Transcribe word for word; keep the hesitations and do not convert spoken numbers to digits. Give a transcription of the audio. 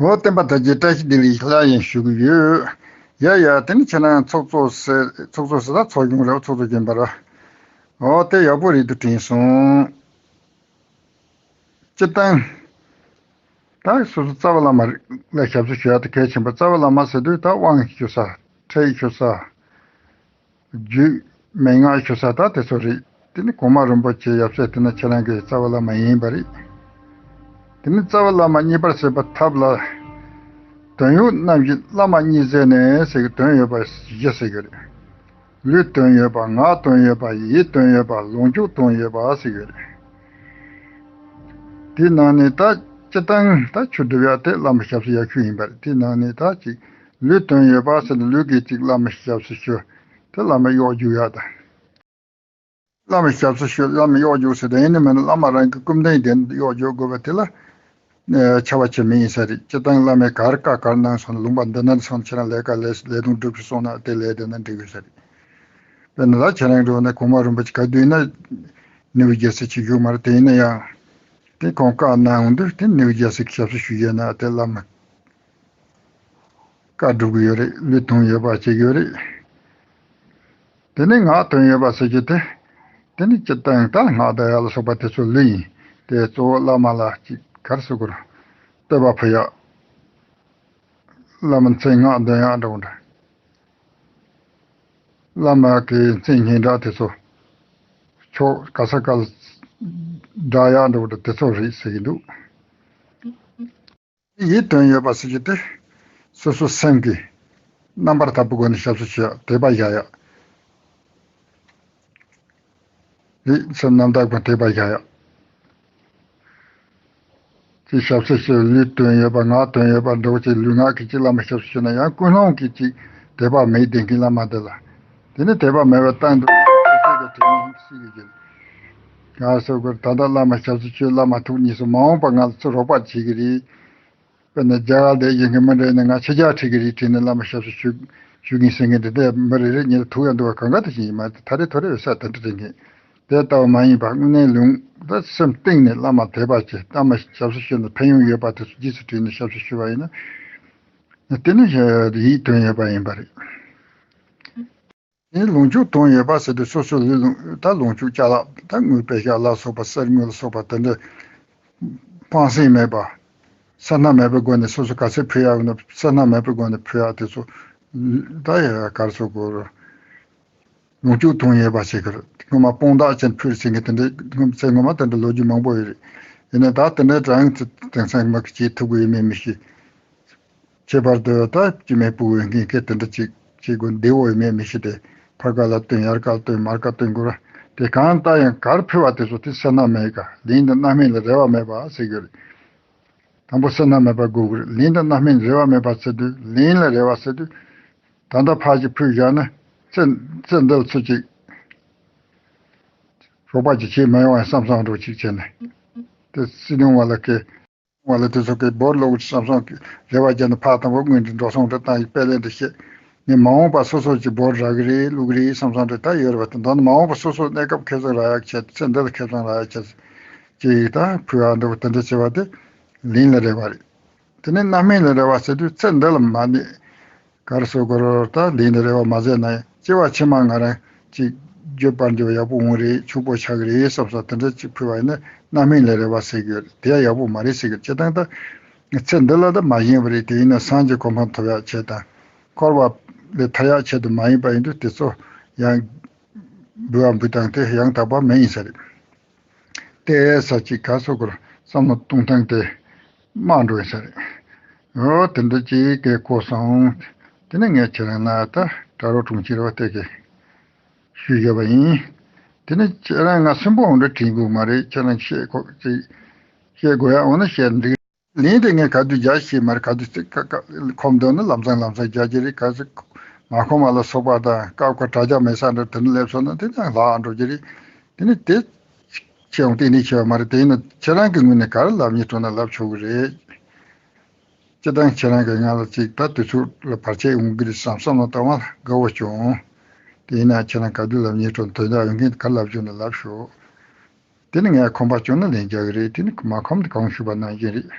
འོ་བསྟན་པ་དར་རྒྱས་བཀྲ་ཤིས་བདེ་ལེགས་ལྷ་ཡིན་ཞུ་གི་ཡོད། ཡ་ཡ་དེ་ནི་ཁྱེད་རང་ཚོགས་གཙོ་ཟེར་ཚོགས་གཙོ་ཟེར་ད་ཚོགས་ཆུང་རེད་བ། ཚོགས་གཙོ་རྒན་པ་ར། འོ་དེ་ཡག་པོ་རེད་འདུག་དྲན་སོང་། སྤྱིར་བཏང་། ད་སོ་སོ་རྩ་བ་བླ་མ་ལ་ཞབས་ཕྱི་ཞུ་ཡ་དེ་གལ་ཆེན་པོ། རྩ་བ་བླ་མ་ཟེར་དུས་ད་དབང་ཞུ་ས། ཁྲལ་ཞུ་ས། རྒྱུད་མན་ངག་ཞུ་ས་ད་དེ་ཚོ་རེད། དེ་ནི་གོང་མ་རིན་པོ་ཆེ་ཡབ་སྲས་དེ་ན་ཁྱེད་རང་གི་རྩ་བ་བླ་མ་ཡིན་པ་རེད། དེ་ནི་རྩ་བ་བླ་མ་གཉིས་པར་བྱེད་པའི་ཐབས་ལ། དོན་ཡོད་རྣམ་བཞི་བླ་མ་གཉིས་ཟེར་ནས་ཟེར་གི། དོན་ཡོད་པ་བཞི་ཟེར་གི་རེད། ལུས་དོན་ཡོད་པ། ངག་དོན་ཡོད་པ། ཡིད་དོན་ཡོད་པ། ལོངས་སྤྱོད་དོན་ཡོད་པ་ཟེར་གི་རེད། དེའི་ནང་ནས་ད་སྤྱིར་བཏང་ད་ཆོས་སྒྲུབ་ཡ་དེ་བླ་མ་ཞབས་སུ་ཡ་ཞུ་ཡིན་པ་རེད། དེའི་ནང་ནས་ད་ཅིག་ལུས་དོན་ཡོད་པ་ཟེར་ན་ལུས་ཀྱི་ཅིག་བླ་མ་ཞབས་སུ་ཞུ། དེ་བླ་མ་གཡོག་རྒྱུག་ཡ་དང་། བླ་མ་ཞབས་སུ་ཞུ། བླ་མ་གཡོག་རྒྱུག་ཟེར་དེ་ཡིན་ནི་མིན་ན་བླ་མ་རང་གི་སྐུ་མདུན་དེ་གཡོག་རྒྱུག་དགོས་པ་དེ་ལ་ཨེ་ཆེ་བ་ཆེ་མི་ཡིན་ས་རེད། སྤྱིར་བཏང་བླ་མས་ག་རེ་བཀའ་ག་རེ་གནང་སོང་ན་ལུང་པ་འདི་ན་སོང་ན་ཁྱེད་རང་ལས་ཀ་ལས་ལས་དོན་སྒྲུབ་ཤིག་སོང་ན་དེ་ལས་དེ་ན་འགྲིག་གི་ས་རེད། དཔེར་ན་ད་ཁྱེད་རང་འགྲོ་ན་གོང་མ་རིན་པོ་ཆེ་ག་དུས་ན་ནེའུ་རྒྱལ་སྲས་ཅིག་བཞུགས་མ་རེད། དེ་ཡིན་ན་ཡང་དེ་ཁོང་བཀའ་གནང་འོང་དུས་དེ་ནེའུ་རྒྱལ་སྲས་ཀྱི་ཞབས་སུ་ཞུ་ཡས་ན་དེ་བླ་མ་བཀའ་སྒྲུབ་གི་ཡོད་རེད། ལུས་དོན་ཡོད་པ་བྱེད་ཀྱི་ཡོད་རེད། དེ་ནས་ངག་དོན་ཡོད་པ་ཟེར་རྒྱུ་དེ། དེ་ནི་སྤྱིར་བཏང་ད་སྔགས་བཟླ་ཡ་ལ་སོགས་པ་དེ་ཚོ་ལུས་ཡིན། དེ་གཙོ་བོ་བླ་མ་ལ་ཅིག་ག་རེ་ཟེར་དགོས་རེད། བསྟོད་པ་ཕུལ་ཡ། བླ་མའི་མཚན་སྔགས་འདོན་ཡ་འདྲ་བོ་འདྲ། བླ་མ་གི་མཚན་སྙན་གྲགས་དེ་ཚོ་ཕྱོགས་ག་ས་ག་ལ་བསྒྲགས་ཡ་འདྲ་བོ་འདྲ་དེ་ཚོ་རེད་ཟེར་གྱི་འདུག། ཡིད་དོན་ཡོད་པ་ཟེར་རྒྱུ་དེ། སོ་སོའི་སེམས་ཀྱི་རྣམ་པར་དག་པའི་སྒོ་ནས་ཞབས་སུ་ཞུ་ཡ། དད་པ་བཞག་ཡ། ཡིད་སེམས་རྣམ་དག་པ་དད་པ་བཞག་ཡ། ཅིག་ཞབས་སུ་ཞུ། ལུས་དོན་ཡོད་པ། ངག་དོན་ཡོད་པ་འདྲ་བོ་ཅིག། ལུས་ངག་གིས་ཅིག་བླ་མ་ཞབས་སུ་ཞུ་ན་ཡང་ཀུན་སློང་གིས་ཅིག་དད་པ་མེད་བསྡད་མཁན་བླ་མ་འདི་ལ། དེ་ནི་དད་པ་མེད་པའི་སྟེང་དུ་ཅིག་གི་དྲིན་སྲིད་ཀྱི་རྒྱུ། ཡང་སོ་གོ་ད་ལྟ་བླ་མ་ཞབས་སུ་ཞུ། བླ་མ་ཐུགས་གཉིས་སུ་མ་འོངས་པ་ང་ལ་ཚུར་རོགས་པ་བྱེད་ཀྱི་རེད། དཔེར་ན་རྒྱ་གར་བསྡད་ཡོད་མཁན་མི་འདྲ་ཡིན་ན་ང་ཕྱི་རྒྱལ་ཁྲིད་ཀྱི་རེད། ཁྲིད་ནས་བླ་མ་ཞབས་སུ་ཞུ་ཞུ་གིན་ཟེར་མཁན་དེ་འདྲ་མི་རེ་རེ་གཉིས་ལ་ཐུག་ཡ་འདུག་བ། གང་ག་དེ་བཞིན་ཡིན་མ་རེད། ཐ་རེ་ཐོ་རེ་ཡོད་ས་དེ་འདྲ་རེད་མཁན། དེ་ལྟ་བུ་མ་ཡིན་པ་དངོས་གནས་ལུང་ད་སེམས་གཏིང་ནས་བླ་མ་དད་པ་བྱེད། བླ་མ་ཞབས་སུ་ཞུ་ན་ཕན་ཡོན་ཡོད་པ་དེ་ཚོ་རྗེས་སུ་དྲན་ནས་ཞབས་སུ་ཞུ་བ་ཡིན་ན། དེ་ནི་ཡིད་དོན་ཡོད་པ་ཡིན་པ་རེད། དེ་ལོངས་སྤྱོད་དོན་ཡོད་པ་ཟེར་དུས་སོ་སོ་ལུས་ལོངས་ད་ལོངས་སྤྱོད་ཅ་ལག་ད་དངུལ་པེ་ཤག་ལ་སོགས་པ་གསེར་དངུལ་ལ་སོགས་པ་དེ་འདྲ་སྤང་སེམས་མེད་པ། སེར་སྣ་མེད་པའི་སྒོ་ནས་སོ་སོ་ག་ཚད་ཕུལ་ཡག་ཡོད་ན་སེར་སྣ་མེད་པའི་སྒོ་ནས་ཕུལ་ཡག་དེ་ཚོ་ད་ཡ་ག་རེ་ཟེར་དགོས་རེད། ལོངས་སྤྱོད་དོན་ཡོད་པ་ཟེར་གི་རེད། སྔོན་མ་དཔུང་རྟགས་ཅན་ཕུལ་ཟེར་མཁན་དེ་འདྲ་སྔོན་ཚེ་སྔོན་མ་དེ་འདྲ་ལོ་རྒྱུས་མང་པོ་ཡོད་རེད། ཡིན་ནའི་ད་དེ་འདྲ་རང་དེང་སང་མི་གིས་བྱེད་ཐུབ་ཀྱི་ཡོད་མེད་མི་ཤེས། ཁྱད་པར་དུ་ད་སྐྱེ་དམན་ཕྲུ་གུ་ཡོད་མཁན་གྱིས་དེ་འདྲ་ཅིག་བྱེད་དགོས་བདེ་བོ་ཡོད་མེད་མི་ཤེས་ཏེ། ཕར་ཁ་ལ་སྟོན། ཡར་ཁ་ལ་སྟོན། མར་ཁ་སྟོན་དགོས་ར། དེ་གང་ལྟར་ཡང་གར་ཕུལ་བ་དེ་ཚོ་དེ་སེར་སྣ་མེད་ཀ། ལན་དང་རྣམ་སྨིན་ལ་རེ་བ་མེད་པ་ཟེར་གྱི་རེད། དང་པོ་སེར་སྣ་མེད་པ་དགོས་ཀྱི་རེད། ལན་དང་རྣམ་སྨིན་རེ་བ་མེད་པ་ཟེར་དུས་ལན་ལ་རེ་བ་ཟེར་དུས། ད་ལྟ་ཕར་ཅིག་ཕུལ་བཞག་ན་ཚེ་ཚེ་འདིར་ཚུར་ཅིག་རོགས་པ་ཅིག་བྱེད་མ་ཡོང་བའི་བསམ་བསམ་འདྲ་ཅིག་བྱས་ནས། དེ་སྲིད་དོན་བ་ལ་སྐད། བ་ལ་དེ་ཚོ་གི་བོར་ལོག་བསམ་བསམ་གི་རེ་བ་བརྒྱབ་ནས་ཕར་དང་པོ་དངོས་འབྲེལ་འགྲོ་སོང་འདྲ་བཏང་ཡི་དཔེ་ལེན་འདྲ་བཤད། ངས་མ་འོངས་པ་སོ་སོ་ཅིག་བོར་རག་གི་རེད་བླུག་གི་རེད་བསམ་བསམ་འདྲ་ད་ཡོད་རེད་བ། དེ་མདོར་ན་མ་འོངས་པ་སོ་སོ་གནས་སྐབས་ཁེ་བཟང་རག་ཡག་ཆེད་ཚེ་འདི་ལ་ཁེ་བཟང་རག་ཡག་ཆེད་ཅིག་ད་ཕུལ་བ་འདྲ་བོ་དེ་འདྲ་བྱེད་པ་དེ་ལན་ལ་རེ་བ་རེད། དེ་ནས་རྣམ་སྨིན་ལ་རེ་བ་ཟེར་དུས་ཚེ་འདི་ལ་མ་གནས། ག་རེ་ཟེར་དགོས་རེད། ད་ལན་ལ་རེ་བ་མ་ཟེར་ན་ཡང་སྐྱེ་བ་ཕྱི་མ་ང་རང་ཅིག་འགྱོད་པར་འགྱོ་ཡག་པོ་འོང་རེད། ཕྱུག་པོ་ཆགས་ཀྱི་རེད་བསམ་བསམ་དེ་འདྲ་ཅིག་ཕུལ་བ་ཡིན་ན་རྣམ་སྨིན་ལ་རེ་བ་ཟེར་གྱི་ཡོད་རེད། དེ་ཡང་ཡག་པོ་མ་རེད་ཟེར་གྱི་རེད། སྤྱིར་བཏང་ད་ཚེ་འདི་ལ་ད་མ་ཞེན་པ་རེད། དེ་ཡིན་ན་སངས་རྒྱས་གོ་འཕང་ཐོབ་ཡག་ཆེད་དང་འཁོར་བ་ལས་ཐར་ཡག་ཆེད་དུ་མ་ཡིན་པ་ཡིན་དུས་དེ་ཚོ་ཡང་འབུལ་བ་འབུལ་སྟངས་དེ་ཡང་དག་པ་མེད་ཡིན་ས་རེད། དེ་ས་ཅིག་ག་སོ་གོར་བསམ་བློ་གཏོང་སྟངས་དེ་དམའ་འགྲོ་ཡིན་ས་རེད། འོ་དེ་འདྲ་ཅིག་གི་གོ་སོང་། དེ་ནས་ངས་ཁྱེད་རང་ལ་ད་གྲྭ་རོགས་དྲུང་ཆེ་རེད་བ་དེ་གི་ཞུས་བཞག་པ་ཡིན། དེ་ནས་ཁྱེད་རང་ང་སུན་པོ་འོང་འདྲ་དྲན་དགོས་མ་རེད། ཁྱེད་རང་བཤད་ཁོ་ཅིག་བཤད་དགོས་ཡ་འོ་ན་བཤད་འགྲིག། ལན་དེ་ངས་ག་དུས་རྒྱག་ཤེས་མ་རེད། ག་དུས་ཚིག་ཁ་ཁ་ཁོམ་འདུག་ན་ལམ་སང་ལམ་སང་རྒྱག་གི་རེད། ག་ཚོད་མ་ཁོམ་པ་ལ་སོགས་པ་དང་སྐབས་ཁ་དྲ་རྒྱ་མེད་ས་འདྲ་དེ་འདྲ་སླེབས་སོང་ན་དེ་ཡང་ལྷག་འགྲོ་གི་རེད། དེ་ནི་དེ་ཆེ་འོང་དེ་ནི་ཆེ་བ་མ་རེད། དེ་ཡིན་ན་ཁྱེད་རང་གི་ངོས་ནས་ག་རེ་ལབ་སྙིང་བྲོ་ན་ལབ་ཆོག་གི་རེད། སྤྱིར་བཏང་ཁྱེད་རང་གིས་ང་ལ་ཅིག་ད་དུས་ཚོད་ལ་བར་ཆད་ཡོང་གི་རེད་བསམ་བསམ་བློ་བཏང་བ་དགའ་བོ་བྱུང་། དེ་ཡིན་ན་ཁྱེད་རང་ག་དུས་ལབ་སྙིང་བྲོ་དོན་དག་ཡོང་མཁན་ག་ལབ་བྱུང་ན་ལབ་ཤོག། དེ་ནི་ངས་ཁོམ་པ་བྱུང་ན་ལན་རྒྱག་གི་རེད། དེ་ནི་མ་ཁོམ་དེ་གོང་ཞུས་པ་ནང་བཞིན་རེད།